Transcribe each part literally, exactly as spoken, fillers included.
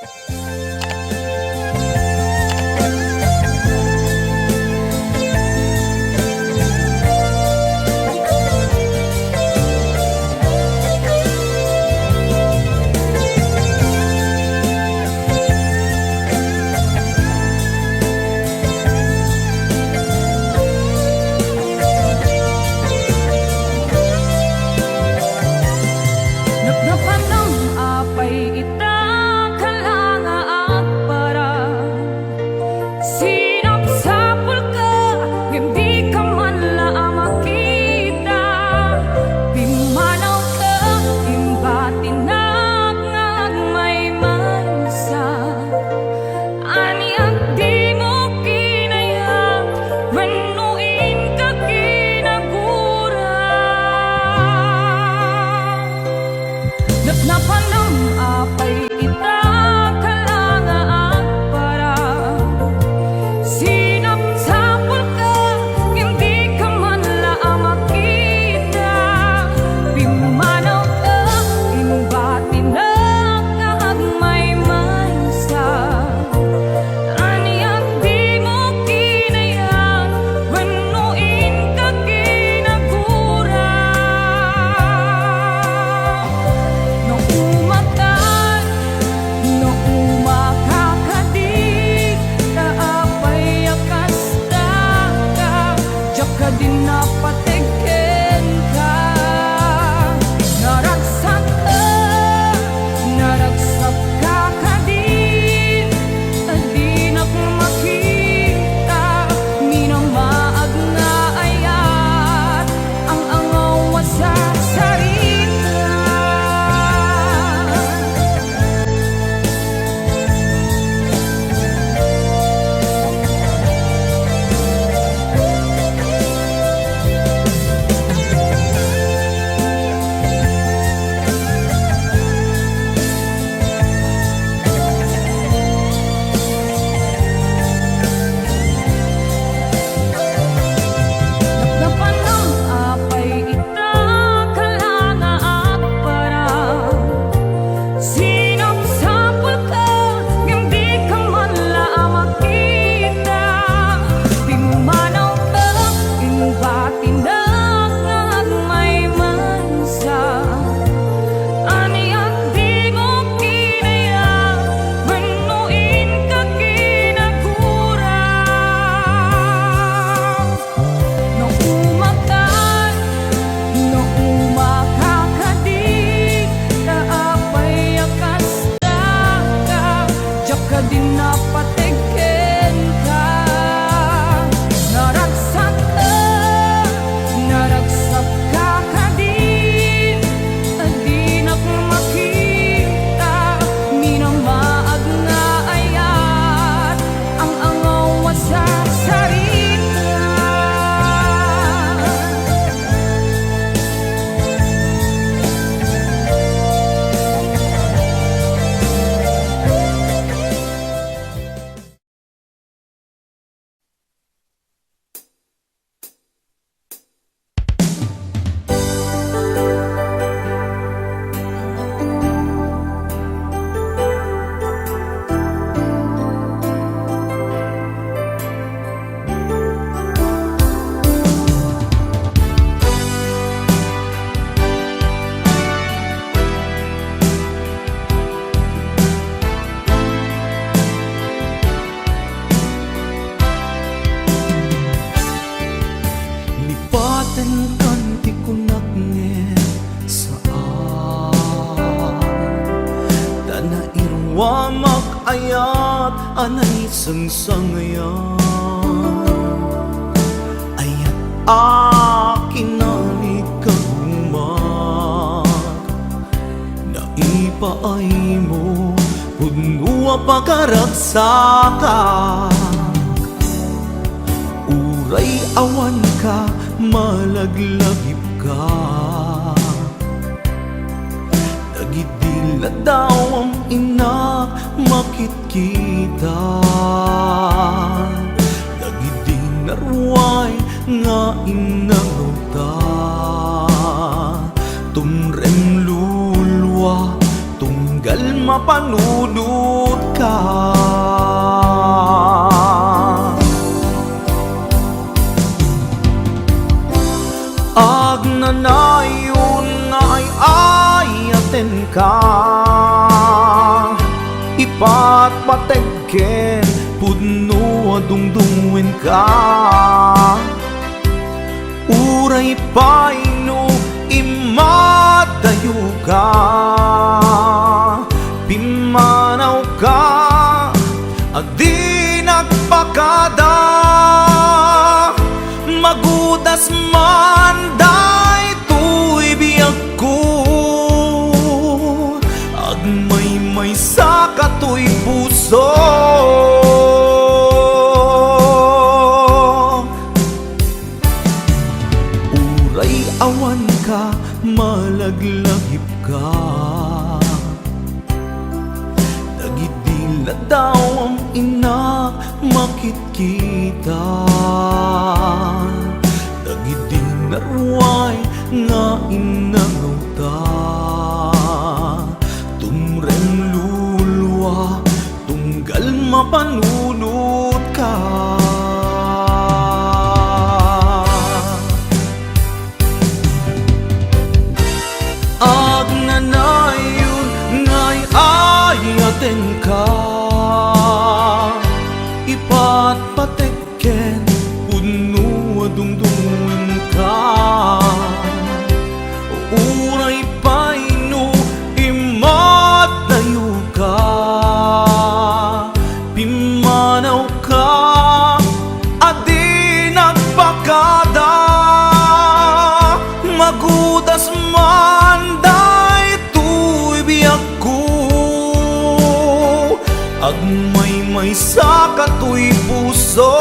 Napnapanam apay ita, kala nga agparang? Sinapsapulka, ngem dika man la a makita. Pimmanawka, imbatinak nga agmaymaysa. Ania dimo kinayat wenno inka kinagura? Napnapanam apay ita, kala nga agparang? Sinapsapulka, ngem dika man la a makita. Pimmanawka, imbatinak nga agmaymaysa. Ania dimo kinayat wenno inka kinagura? No umakan, no umaka kadi, ta apay a kasta ka, diak kadi napateg kenka. Naragsak ka, naragsak ka kadi, a dinak makita, minamaag nga ayat, ang angaw a sarsarita. Napnapanam apay ita, kala nga agparang? Sinapsapulka, ngem dika man la a makita. Pimmanawka, imbatinak nga agmaymaysa. Ania dimo kinayat wenno inka kinagura? No umakan, no umaka kadi, ta apay a kasta ka, diak kadi napateg kenka. Naragsak ka, naragsak ka kadi, a dinak makita, minamaag nga ayat, ang angaw a sarsarita. Lipatenkan ti kunak ngem saan, ta nairuamak ayat a naisangsangayan. Ayat a kinanikagumak, naipaaymo pudno a pagaragsakan. Uray awanka, malaglagipka. Dagidi ladawam innak makitkita, dagidi naruay nga innangawta. Tumrem lulua, tunggal panunotka. Agnanayon nga ay-ayatenka, ipatpateg ken pudno a dungdungenka. Uray pay no immadayoka, pimmanawka a di nagpakada. Magudas man daytoy biagko, agmaymaysa katoy puso. Uray awanka, malaglagipka. Dagidi ladawam innak makitkita, dagidi naruay nga innangawta, tumreng lulua, tunggal mapanunotka. Agnanayon nga ay-ayatenka, ipatpatek ken pudno a dungdungenka. Uray pay no immadayoka, pimmanawka a di nagpakada. Magudas man daytoy biagko, agmaymaysa katoy puso.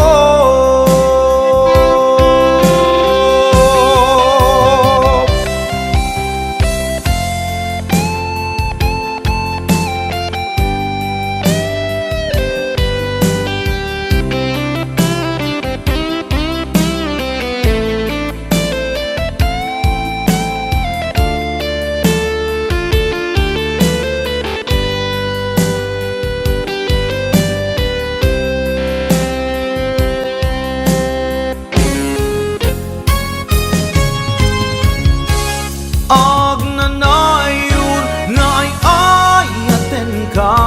Agnanayon nga ay-ayatenka,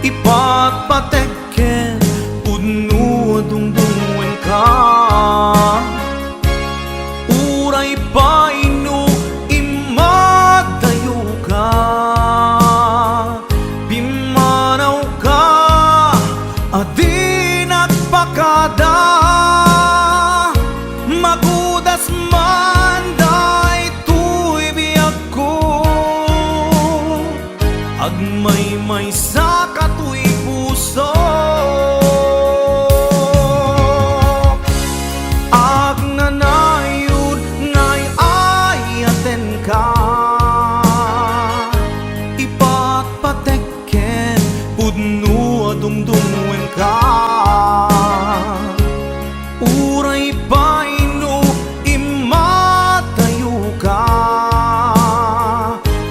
ipatpatek ken pudno a dungdungenka. Uray pay no immadayoka, pimmanawka a di nagpakada. Magudas man daytoy biagko, agmaymaysa katoy puso. Agnanayon nga ay-ayatenka, ipatpatek ken pudno a dungdungenka. Uray pay no immadayoka,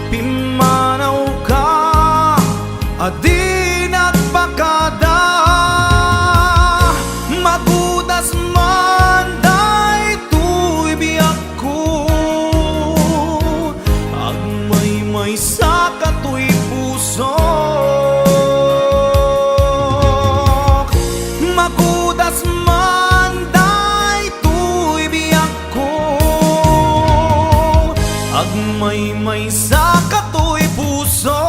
pimmanawka a di nagpakada. Magudas man daytoy biagko, agmaymaysa katoy pusok. Magudas man daytoy biagko, agmaymaysa katoy pusok.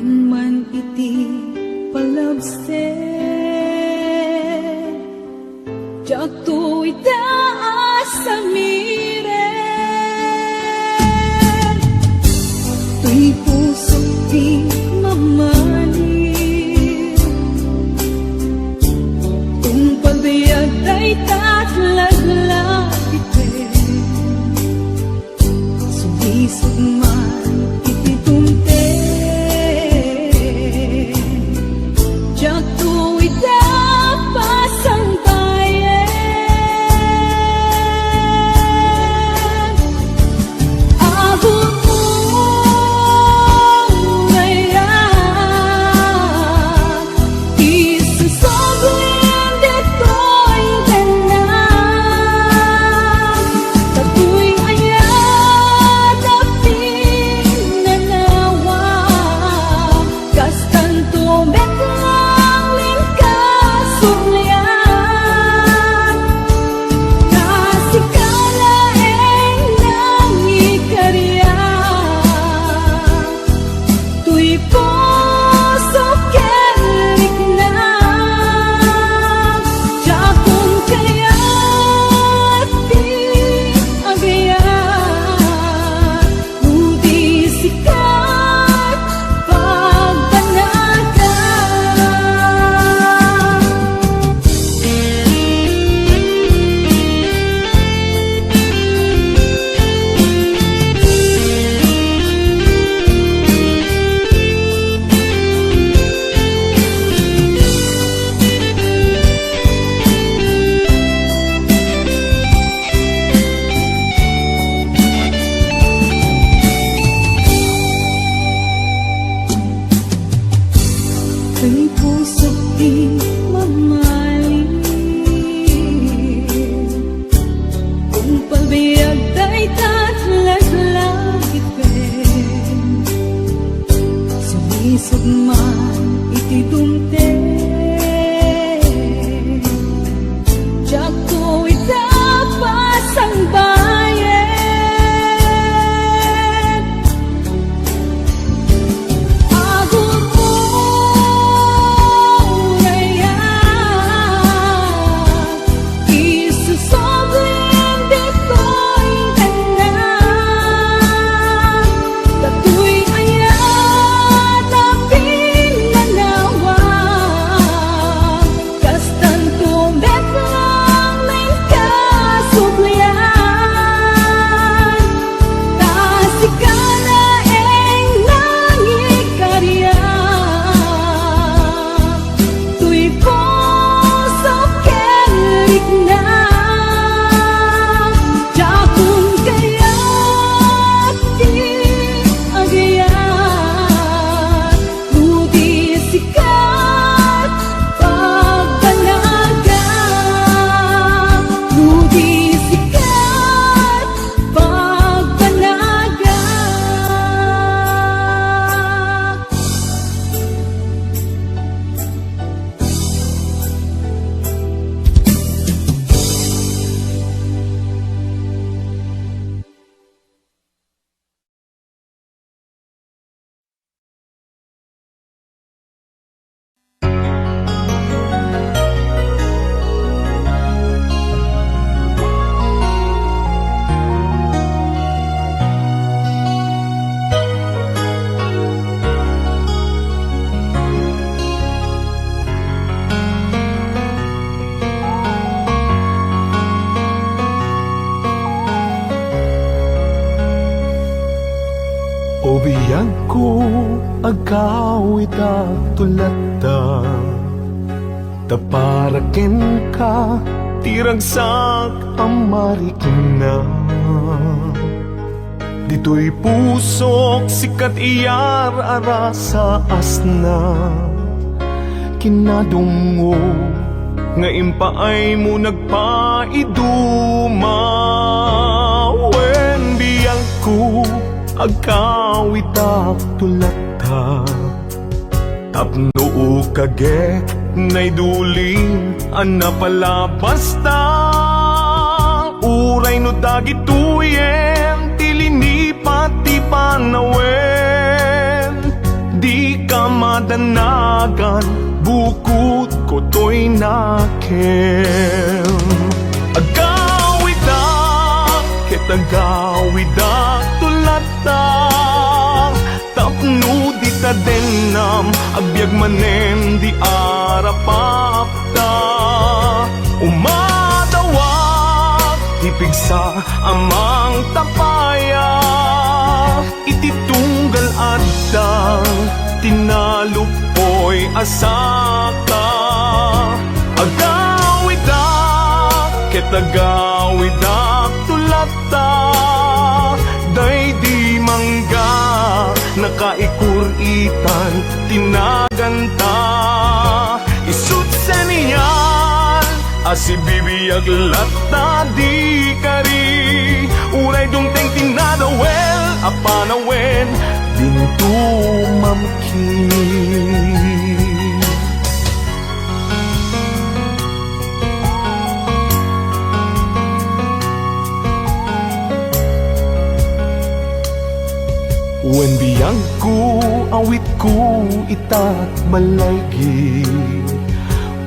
man iti palabser, diakto ita a samiren. Toy pusok ti mamali, tungpal biag dayta a laglagipem. Sumisog man iti dumteng, diakto ita pasangbayen. Aguray a Isusubling ditoy tengnga, datoy aya ti pinnanawa, kastanto met laeng ti kasublian, ta sika laeng nangikariak. Toy puso ken rikna, diakon kayat ti agayat, no di sika pagbanagak. Ken pusok ti mamali, tungpal biag dayta a laglagipem. Sumisog man iti dumteng, diakto ita pasangbayen. Aguray a isusubling ditoy tengnga, datoy aya ti pinnanawa, kastanto met laeng ti kasublian, ta sika laeng nangikariak. Toy puso ken rikna, diakon kayat ti agayat, no di sika pagbanagak, no di sika pagbanagak. O biagko, agkawitak ti latta, ta para kenka ti ragsak a marikna. Ditoy pusok, sika ti ar-arasa asna. Kinadumngop nga impaaymo nagpaiduma. Wen biagko, agkawitak ti latta, tapno ukagek naidulin a napalabasta. Uray no dagitoyen ti linipat ti panawen, di Kamadanagan, bukod ko toy nakem. Agawidak ket agawidak to latta, tapno dita dennam, agbiag manen di arapapta. Umadawak ti pigsa a mangtapaya. Iti tunggal addang tinaluppoy a saka, agawidak ket agawidak to latta, daydi mangga nakaikur-itan ti naganta. Isut senial a sibibiag latta di kari, uray dumteng ti nadawel a panawen, dinto mamkin. Wen biagko, awitko itat balaygi.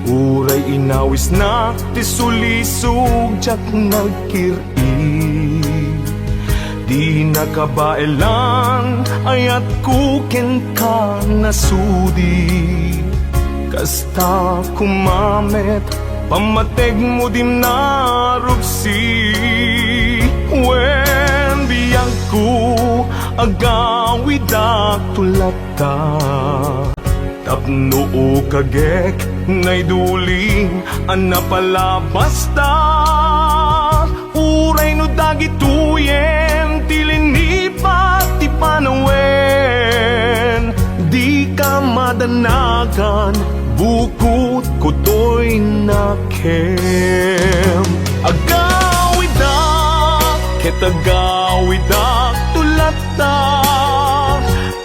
Uray inawisnak ti sulisog, diak nagkir-i. Di nakabaelan, ayatko kenka nasudi. Kasta koma met, pammategmo dim narupsi. Wen biagko, agawidak to latta. Tapno ukagek, naiduling a napalabasta. Uray no dagitoyen ti linipat ti panawen, dika madanagan, bukod ko toy nakem. Agawidak ket agawidak to latta.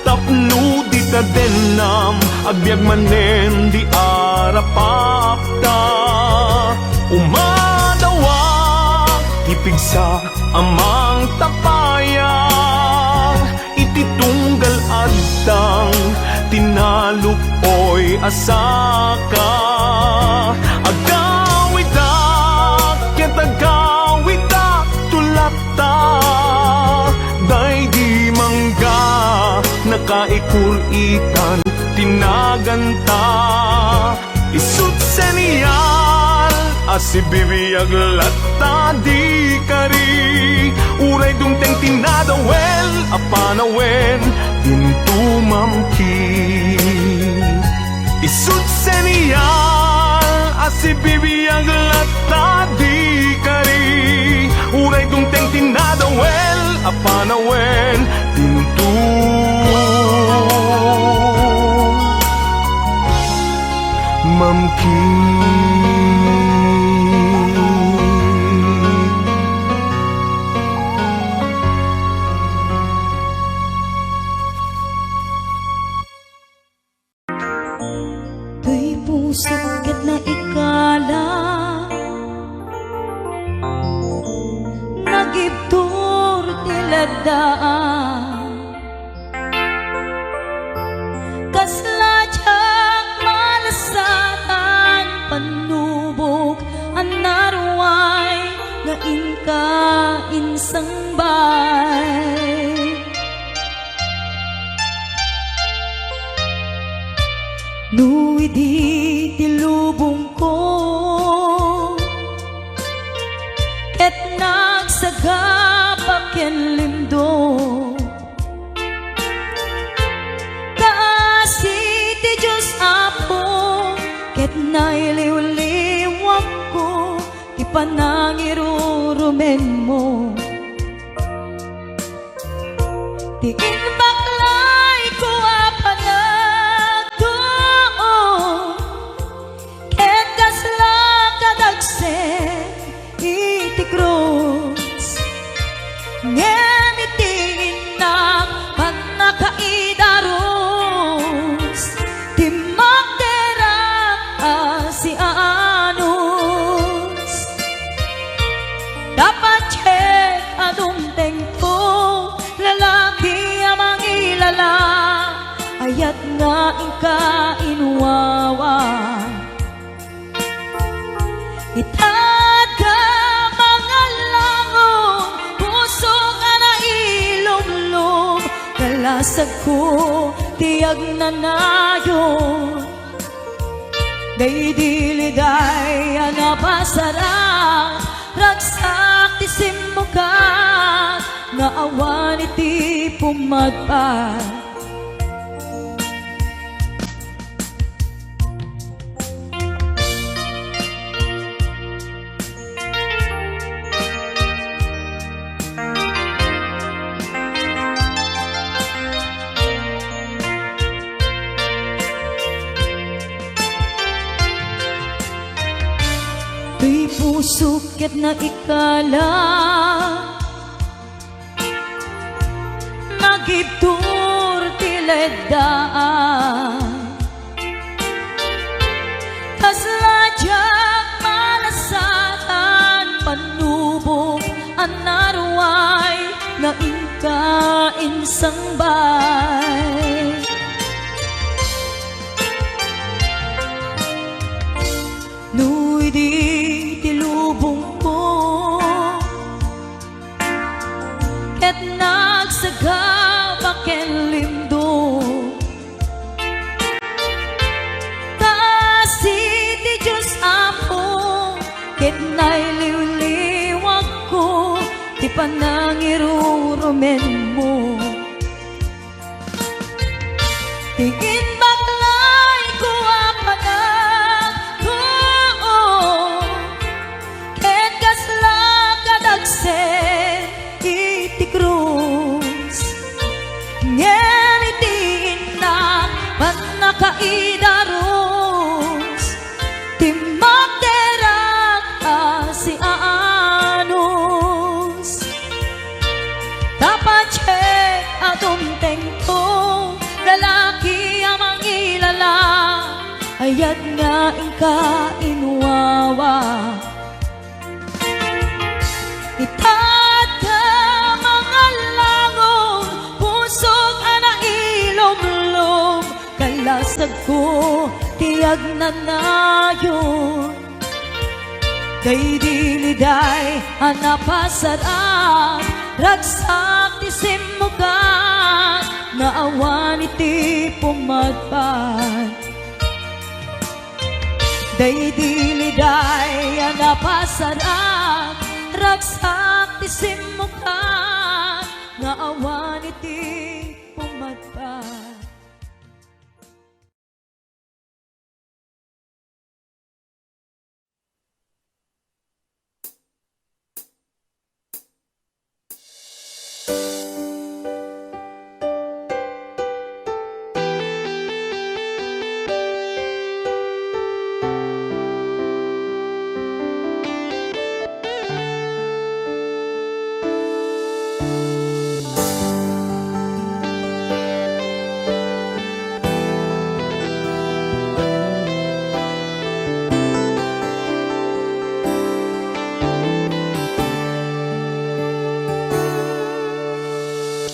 Tapno dita dennam, agbiag manen di arapapta. Umadawak ti pigsa a mangtapaya. Iti tunggal addang tinaluppoy a saka, agawidak ket agawidak to latta. Daydi mangga, nakaikur-itan ti naganta. Isut senial a sibibiag latta di kari, uray dumteng ti nadawel a panawen, dinto mamkin. Isut senial a sibibiag latta di kari, uray dumteng ti nadawel a panawen, dinto mamkin. Toy pusok ket naikala, nagibtur ti laddaak. Kasla diak malasatan pannubok a naruay nga inka insangbay. No idi ti lubongko ket nagsagapa ken lindo, kaasi ti Dios, Apo, ket nailiwliwakko ti panangirurumenmo. Ti imbaklayko a panagtuo ket kasla kadagsen iti krus, ngem iti innak pannakaidarus, timmakderak a siaanus. Dapat ket a dumtengko, lalaki a mang inka inwawa. Itatka mangallangon, puso nga nailumlom, kalasagko ti agnanayon. Daydi liday a napasarak, ragsak ti simmukat nga awan iti pumagpag. Ti pusok ket naikala, nagibtur ti leddaan. Kasla diak malasatan, pannubok a naruay nga inka insangbay. No idi ti lubongko ket nagsagaba ken limdong, kaasi ti Dios Apo ket nailiwliwakko ti panangirurumenmo. Ti imbaklayko a panagtuo ket kasla kadagsen iti krus. Ngem iti innak pannakaidarus, timmakderak a siaanus. Ta patien a dumtengto, lalaki a mangilala, ayat nga inka inwawa. Itatka mangallangon, pusok a nailumlom, kalasagko ti agnanayon. Daydi liday a napasarak, ragsak ti simmukat nga awan iti pumagpag. Daydi liday a napasarak, ragsak ti simmukat nga awan iti pumagpag.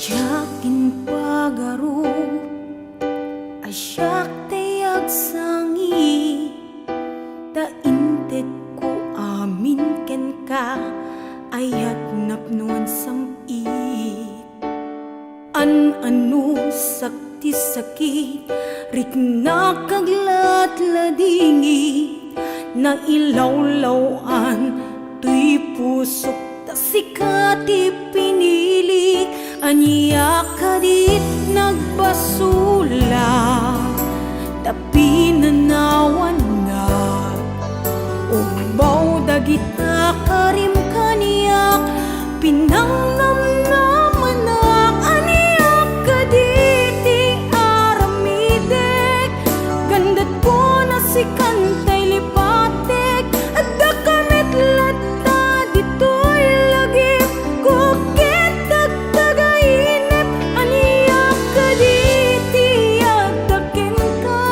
Diak impagarup a siak ti agsangit, ta intedko amin kenka, ayat napnoan sam-it. An-anusak ti sakit, riknak agladladingit, nailawlaw-an toy pusok, ta sika ti pinilik. Ania kadit nagbasolak, ta pinanawannak. Ugbaw dagita karim kaniak, pinangnamnamanak. Ania kaditi aramidek? Gandatko a sikan tay lipatek. Addaka met latta ditoy lagipko ket tagtagainep. Ania kaditi adda kenka?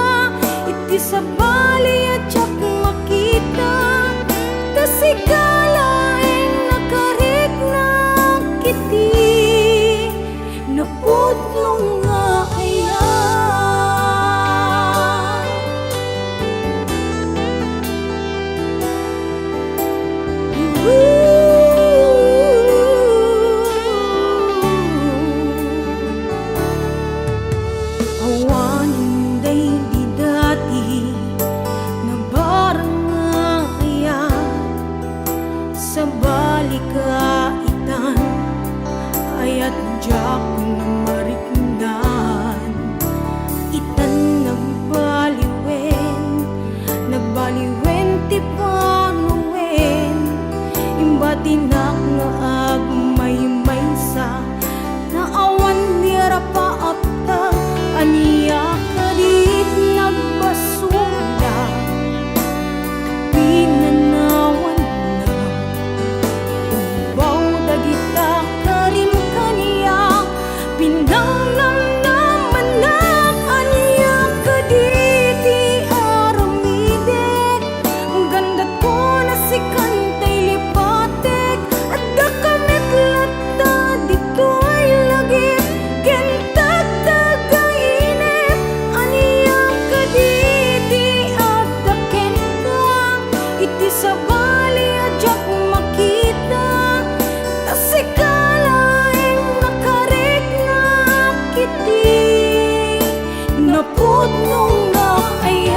Pudno nga ayat.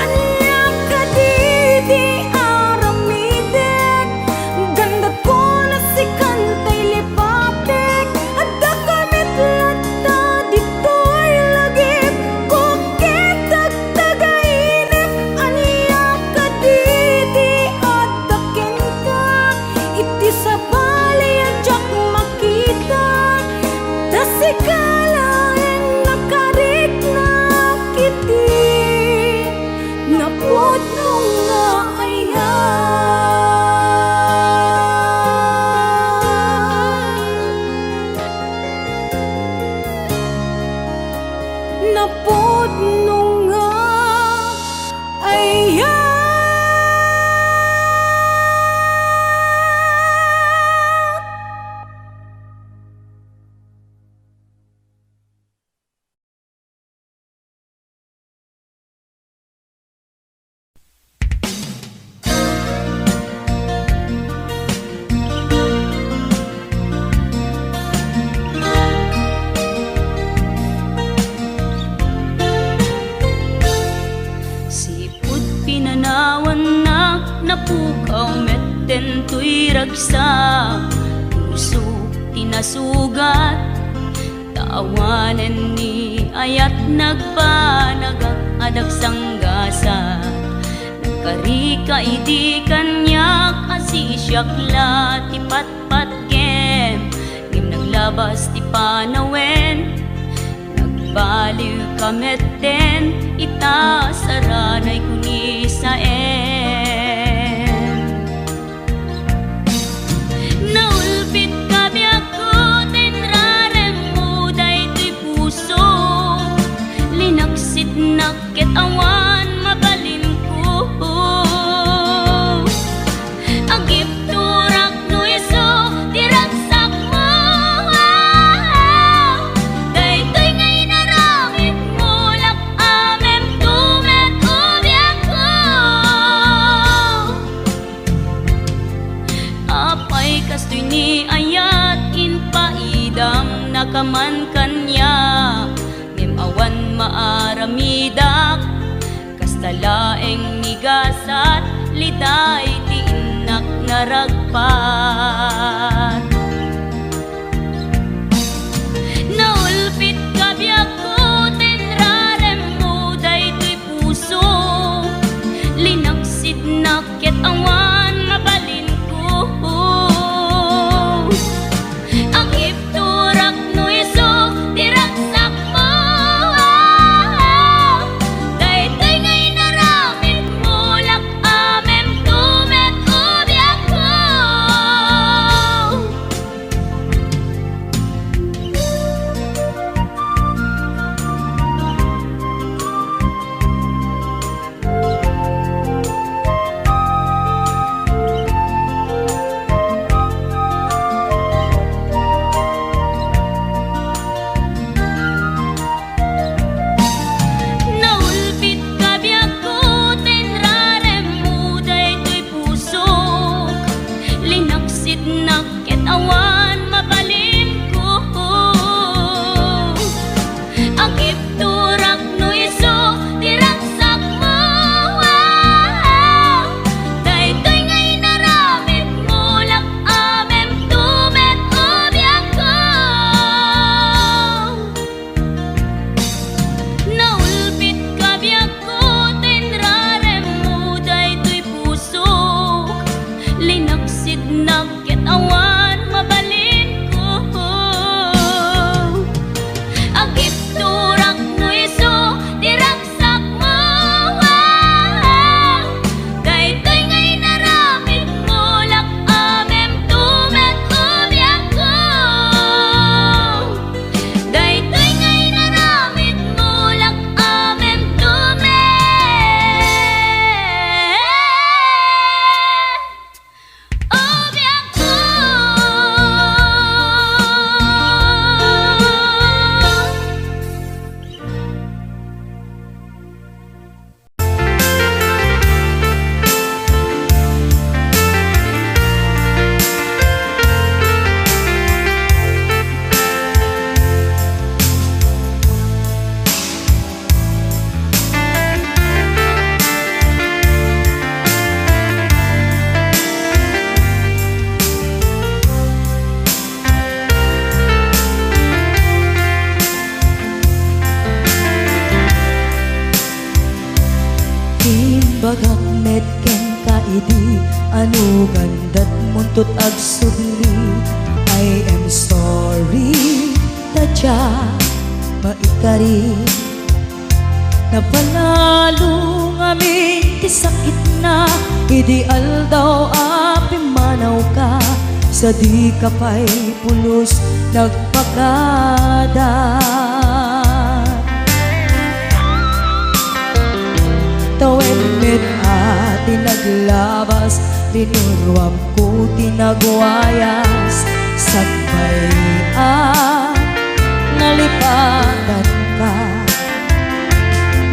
Ania kadi ti aramidek? Gandat ko na sikan tay lipatek. Adda ka met latta ditoy lagip ko ket agtagainep. Ania kadi ti adda kenka? Iti sabali a diak makita, ta sika laeng nakariknak iti napudno nga ayat. Napudno nga ayat. Sipud pinanawannak, napukaw met ditoy ragsak. Pusok ti nasugat, ta awanen ni ayat nagbanagak a dagsanggasat. Nagkarika idi kaniak a sisiak la ti patpatgem, ngem naglabas ti panawen. Nagbaliwka metten ita saranay ko ni Saem. Naulpitka biagko ta inraremmo daytoy puso. Linaksitnak ket awan mabalinko. Agipturak no isu ti ragsakmo. Daytoy nga inaramidmo, lak-amemto met o biagko. Apay kastoy ni ayat, impaidamnaka man kaniak, ngem awan maaramidak. Kasta laeng ni gasat, liday ti innak naragpat. Naulpitka biagko ta inraremmo daytoy puso. Linaksidnak ket awan mabalinko. Agipturak no isu ti ragsakmo. Daytoy nga inaramidmo, lak-amemto met o biagko. Imbagak met kenka idi, ano gandat muntot agsubli? I am sorry, tadya, maikari. Napanalo ngamin ti sakitna idi aldaw a pimmanawka, sadika pay pulos nagpakada. Tawen met a ti naglabas, linuruamko ti nagwayas, sakbay a nalipatanka.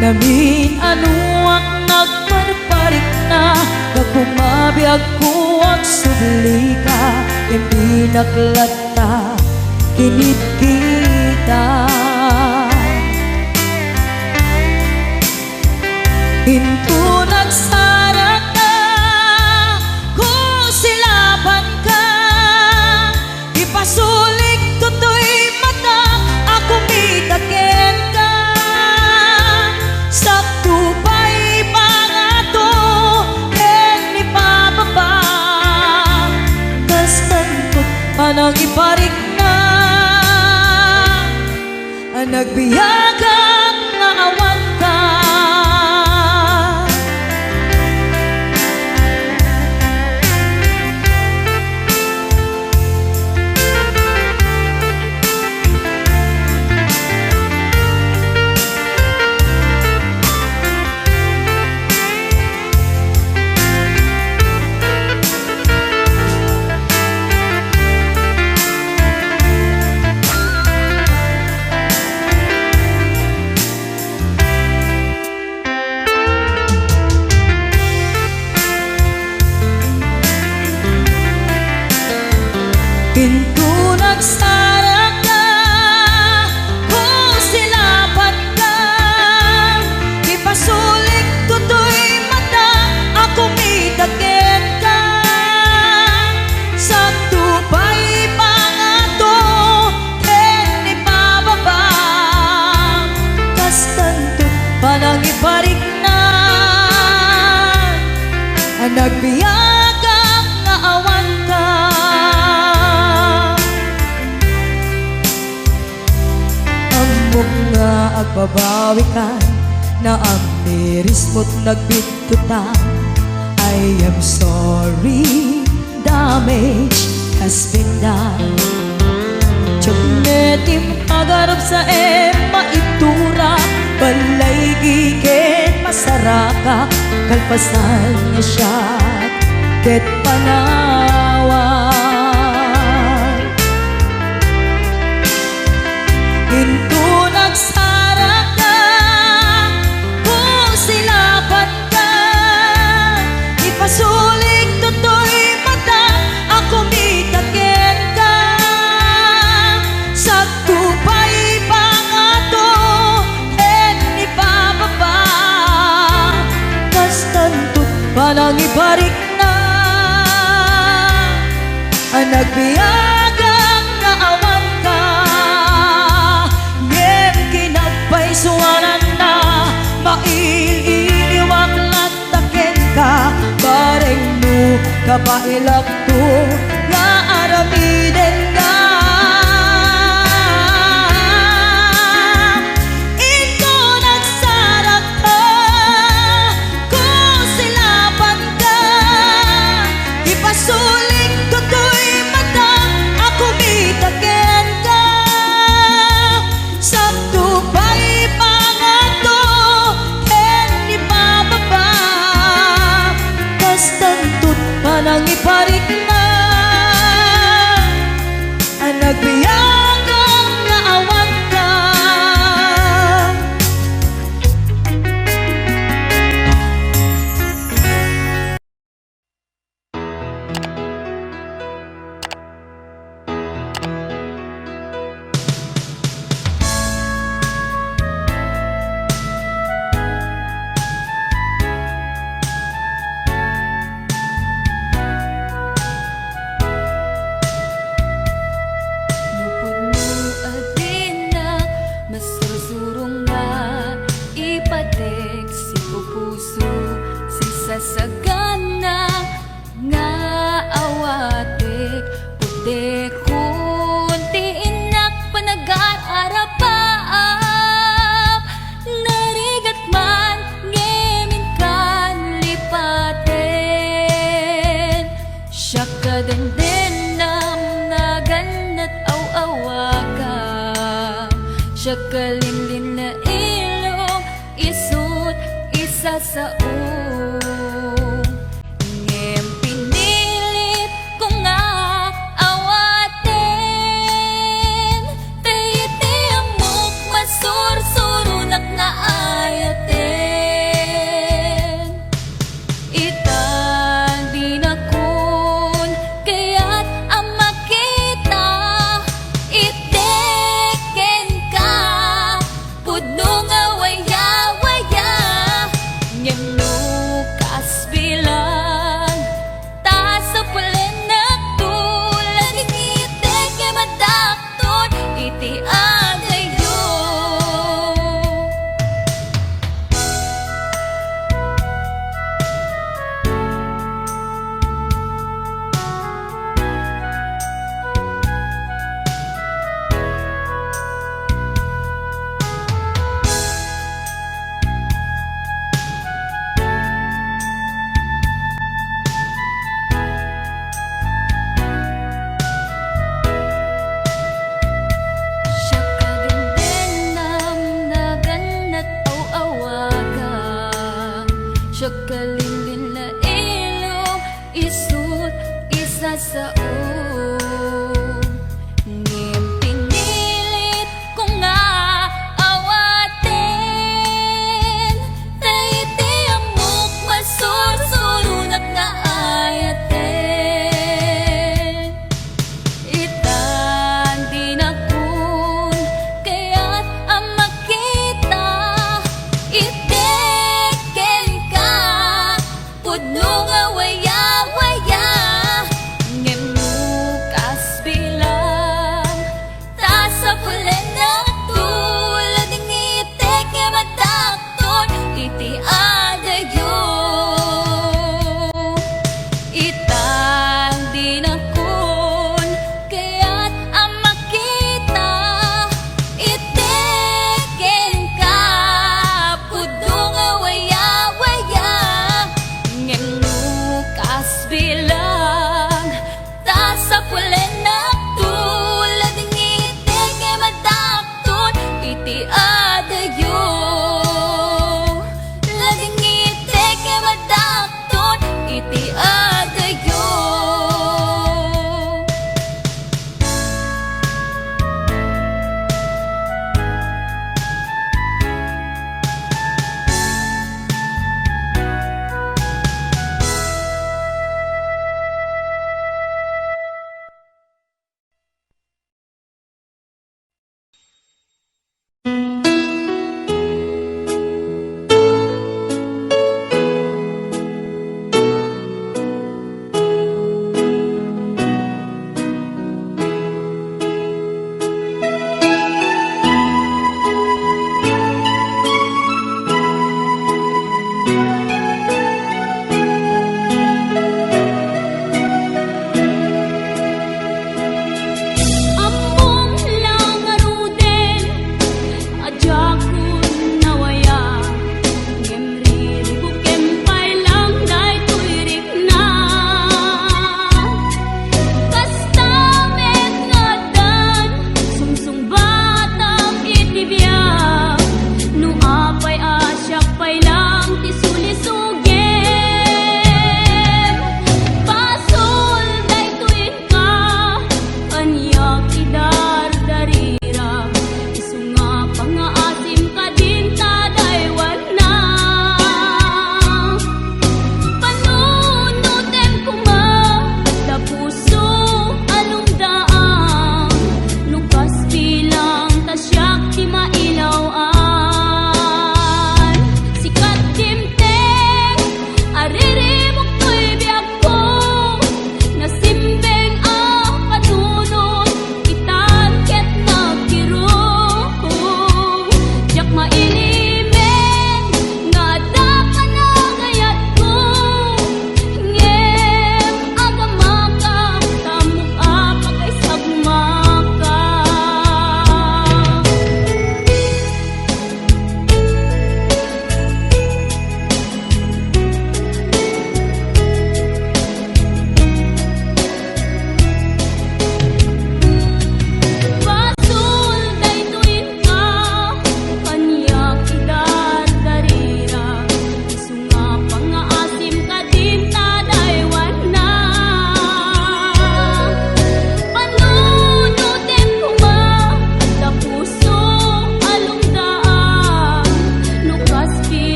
Namin-anoak nagparparikna, gapu mabiagko agsublika, ken binaklat ta kinitkita. Inton agsarakka, kusilapanka, ipasulik toy mata a kumita kenka. Sakto pay pangato ken ipababa, kastanto panangiparikna a nagbiagak nga awanka. Inton agsarakka, kusilapanka, ipasulik toy mata a kumita kenka. Sakto pay pangato ken ipababa, kastanto panangiparikna a nagbiagak nga awanka. Ammok nga agbabawikan, naamirismo't nagbittutan. I am sorry, damage has been done. Diak met impagarupsaem maitura, balaygi ket masarakak, kalpasan nga siak ket panawan. Inton agsarakka, kusilapanka, ipasulik toy mata a kumita kenka. Sakto pay pangato ken ipababa, kastanto panangiparikna a nagbiagak nga awanka. Ngem kinapaysuananna, mail-iliwak latta kenka, bareng no kabaelakto nga aramidenka. Inton agsarakka, kusilapanka, ipasulik toy mata a kumita kenka. Sakto pay pangato ken ipababa, kastanto panangiparikna Agkalinlinna ilong, isut' isasao. Ngem pinilit ko nga awaten, ta iti ammok masursuronak nga ayaten. Ita dinakon kayat a makita, iti kenka pudno nga waya-waya, ngem no kas bilang, ta sapulennakto, lagingit ngem adakton iti agayo. Siak a dengdengam, nagannak aw-awaga. Siak a linlinna ilong, isut' isasao. Ngem pinilit ko nga awaten, ta iti ammok masursuronak nga ayaten. Ita dinakon kayat a makita, iti kenka pudno nga waya-waya, ngem no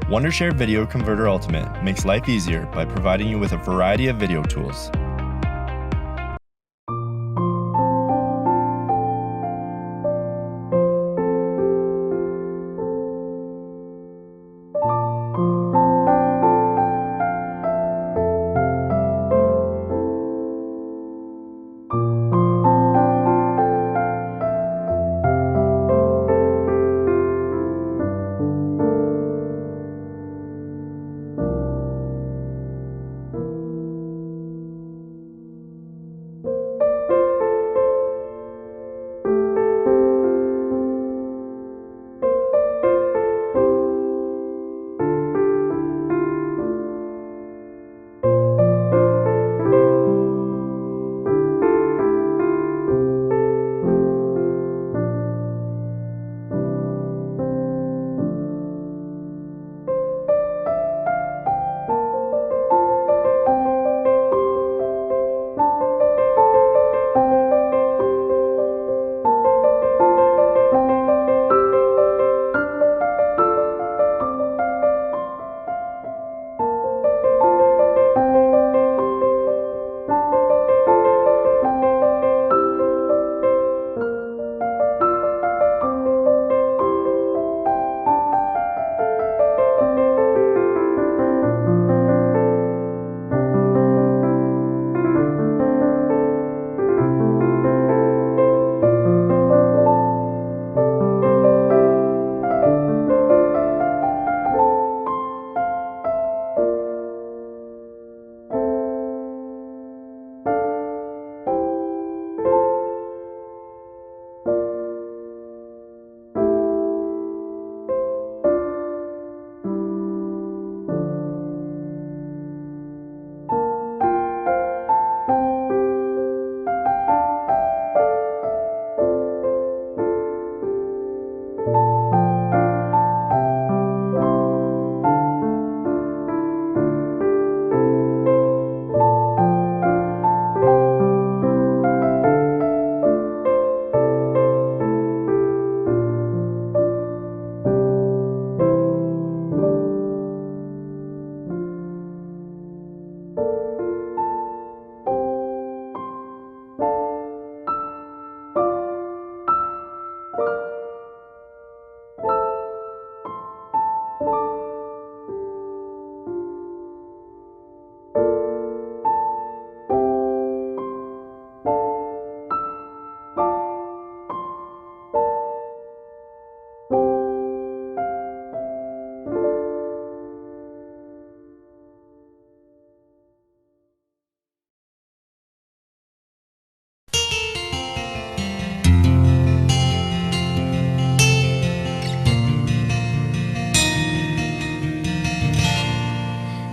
Wondershare Video Converter Ultimate makes life easier by providing you with a variety of video tools.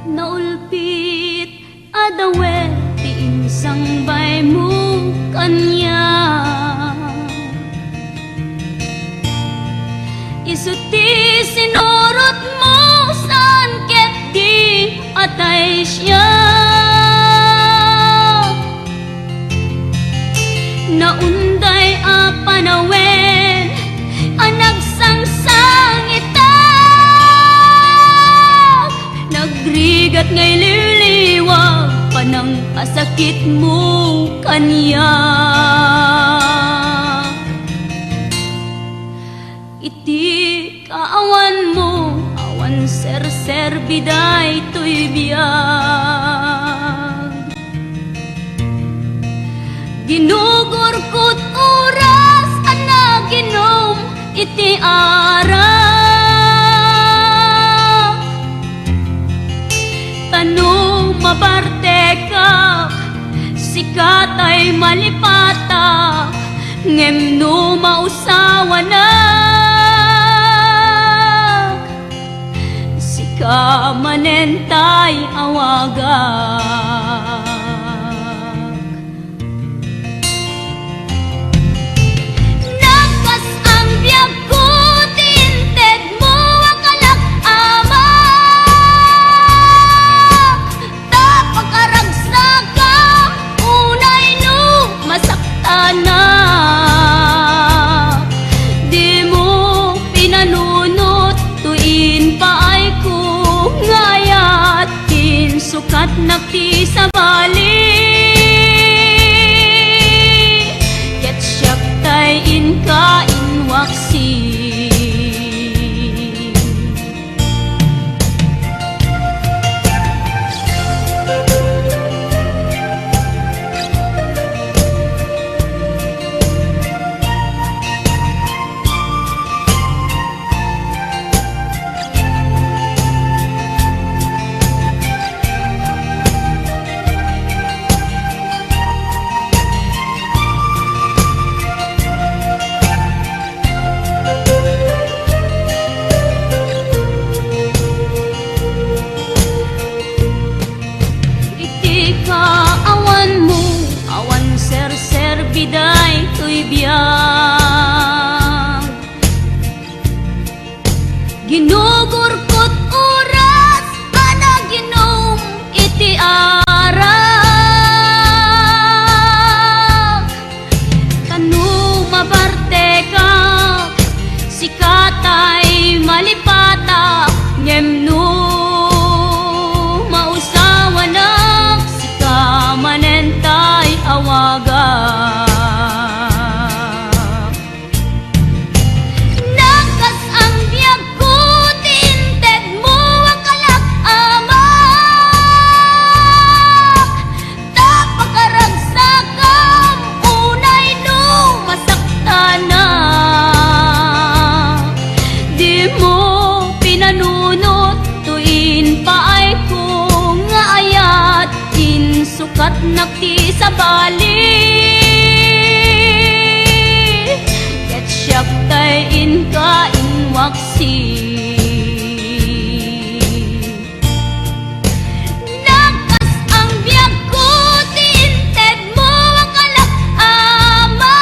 Naulpit a dawen ti insangbaymo kaniak. Isu ti sinurotmo saan ket di patay siak. Naunday a panawen a nagsangsangitak, nagrigat nga ililiwag panangkasakitmo kaniak. Iti kaawanmo, awan serserbi daytoy biag. Ginugurkot oras a naginom iti arak. Ta no mabartekak, sika tay malipatak, ngem no mausawanak, sika manen tay awagak. Nagkas-am biagko ti intedmo a kalak, Ama, ta pakaragsakak unay no masaktanak. Dimo pinanunot toy impaayko ti sabali, ket siak tay inka inwaksi. Nagkas-ang biagko ti intedmo a kalak-ama.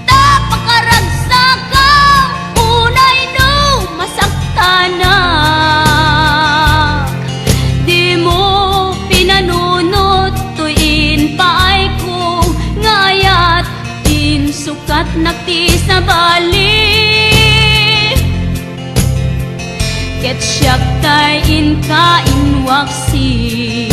Ta pakaragsakam unay no masaktanak. Dimo pinanunot toy impaayko nga ayat, insukatnak ti sabali. Ket siak tay inka inwaksi.